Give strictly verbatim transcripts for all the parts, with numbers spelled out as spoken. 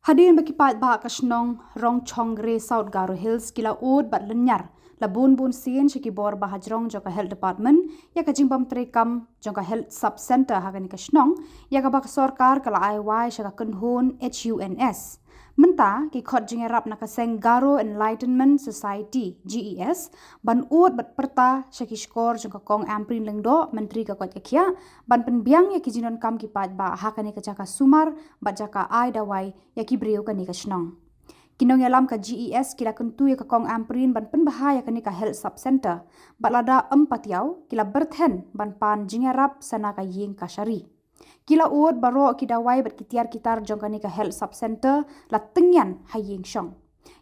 Hadien ba ki paidbah ka shnong Rongchongre, South Garo Hills ki la ud bad lyniar la bun bun sien sha ki bor ba hajrong jong ka Health Department ïa ka jingbam treikam jong ka Health Sub Center ha kane ka shnong, ïa kaba ka sorkar ka la ai wai sha ka kynhun H U N S. Mynta ki khot jingïarap na ka seng Garo Enlightenment Society, G E S, ban ud bad pyrta sha ki shkor jong ka Kong Ampareen Lyngdoh, Myntri ka koit ka khiah, ban pynbiang ïa ki jingdonkam ki paidbah ha kane ka jaka sumar bad jaka ai dawai ïa ki briew kane ka shnong. Ki nongïalam ka G E S ki la kyntu ïa ka Kong Ampareen ban pynbha ïa kane ka Health Sub Center, bad lada ym patiaw ki la byrthen ban pan jingïarap sha na ka ïing kashari. Ki la ud baroh ki dawai bad ki tiar ki tar jong kane ka Health Sub Center la tyngian ha ïing shong.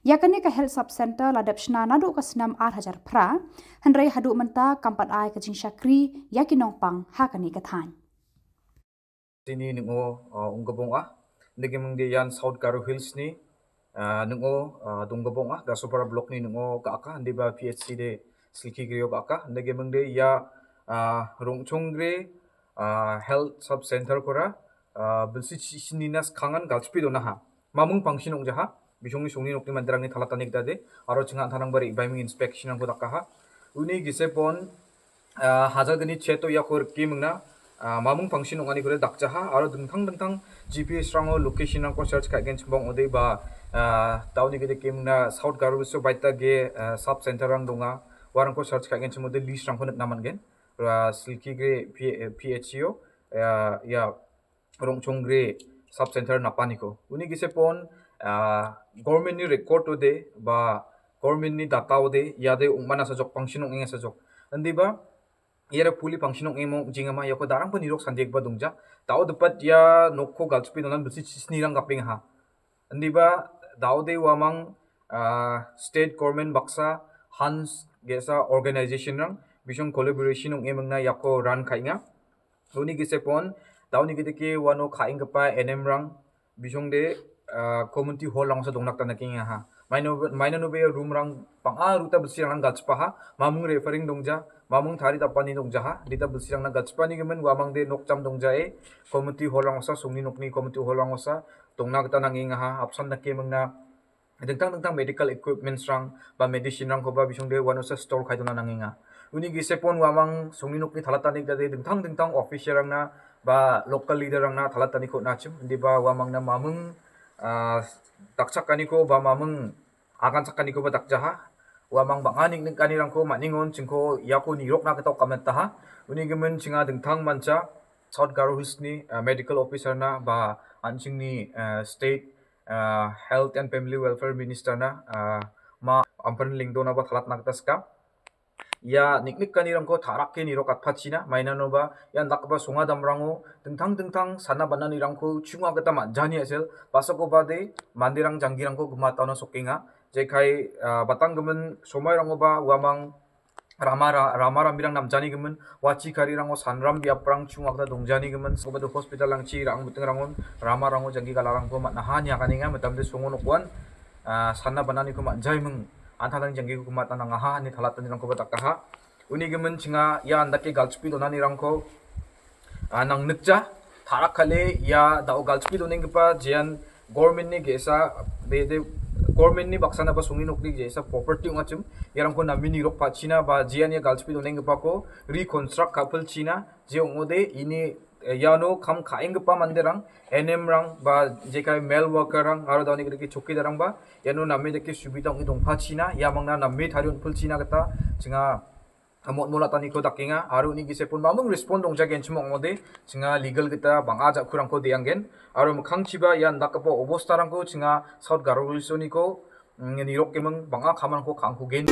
Ïa kane ka Health Sub Center la dep shna naduh ka snem ar hajar phra, hynrei haduh mynta kam pat ai ka jingshakri ïa ki nongpang ha kane ka thaiñ. Tini ning·o, uh, ong·gipong ong·a. Inde ge mingde ian South Garo Hills ni, uh, ning·o, uh, donggipong ong·a. Dasopara block ni ning·o ga·aka. Indiba P H C de Silkigre-o ga·aka. Inde ge mingde ia, uh, Rongchongre, uh, Health Sub Center-kora, uh, bilsi chi-, sinina skangan galchipe donaha. Mamung pangsin ong·jaha. Bisongni songni nokni manderangni talatani gita de. Aro chinga an·tangba re·baiming inspection-rangko dakaha. Uni gisepon ah, hajalgni chat-o iako rike mingna, ah, mamung pangsin ong·anikode dakjaha aro dingtang dingtang G P S-rango location-rangko search ka·genchimba ong·ode ba, ah, da·oni gede rike mingna South Garo Hills-o baita ge, ah, sub center-rang donga. Uarangko search ka·genchim ong·ode list-rangko nikna man·gen. Ah, Silkigre P-, P H C-o, ah, ia Rongchongre sub center napaniko. Uni gisepon, ah, government-ni record-ode ba government-ni data-ode iade ong·mana sajok, pangsin ong·enga sajok. Indiba iara puli pangsin ong·emo ong·jengama iako darangba nirok sandegipa dongja. Da·o dipat ia nokko galchipe donan bilsi chisnirang gapengaha. Indiba da·ode uamang, ah, state government baksa, Hans ge·sa organization-rang bisong collaboration ong·e mingna iako run ka·enga. Uni gisepon, da·oni gede rike uano ka·enggipa N M-rang bisongde, ah, community hall-rangsa dongna gita nikengaha. Maino, mainanobe room-rang bang·a ruta bilsirangna galchipaha. Mamung referring dongja, mamung tari dapani dongjaha. Dita bilsirangna galchipani gimin uamangde nokjam dongjae community hall-rangosa, songni nokni community hall-rangosa dongna gita nangengaha. Apsan dake mingna dingtang dingtang medical equipments-rang ba medicine-rangkoba bisongde uanosa store kae dona nangenga. Uni gisepon uamang songni nokni talatani gita de dingtang dingtang official-rangna ba local leader-rangna talataniko on·achim. Indiba uamangna mamung, ah, dakchakaniko ba mamung aganchakanikoba dakjaha. Uamang bang·a nik-, niknikanirangko man·engon chingko iako nirokna gita okametaha. Uni gimin chinga dingtang mancha South Garo Hills-ni, ah, medical officer-na ba an·chingni, ah, state ah, Health and Family Welfare Minister-na, ah, Ma Ampareen Lyngdoh-naba talatna gita sika. Ia niknikanirangko tarake nirokatpachina, mainanoba ian dakgipa songa damrango dingtang dingtang sana bananirangko chunga gita man·jani a·sel, basakobade manderang janggirangko gimatana sokenga. Jekai, ah, batanggimin somairangoba uamang rama ra-, rama ramirang namjanigimin, wachi karirango sanram biaprang chunga gita dongjanigimin, sakobade hospital-rangchi ra·ang mitingrangon ramarango janggi galarangko man·aha ine aganenga, mitamde songo nokuan, ah, sana bananiko man·jaiming, an·tangtangni janggiko gimatna nangaha ine talatanirangkoba dakaha. Unigimin chinga ia andake galchipe donanirangko ah, nangnikja, tarak kale ia da·o galchipe donenggipa jean government-ni ge·sa, bede government-ni baksana ba songni nokni ge·sa property ong·achim. Iarangko name nirokpachina ba jean ia galchipe donenggipako reconstruct ka·pilchina je ong·ode ini, eh, iano kam ka·enggipa manderang, N M-rang ba jekai male worker-rang aro da·oni gita chokidarrangba iano name dake subida ong·e dongpachina, iamangna name tarie on·pilchina gita chinga motmolataniko dakenga, aro uni gisepon mamung respond dongjagenchim ong·ode, chinga legal gita bang·a ja·kurangko de·anggen, aro mikkangchiba ia indakgipa obostarangko chinga South Garo Hills-oniko, mm, nirokeming bang·a kamarangko ka·angkugen.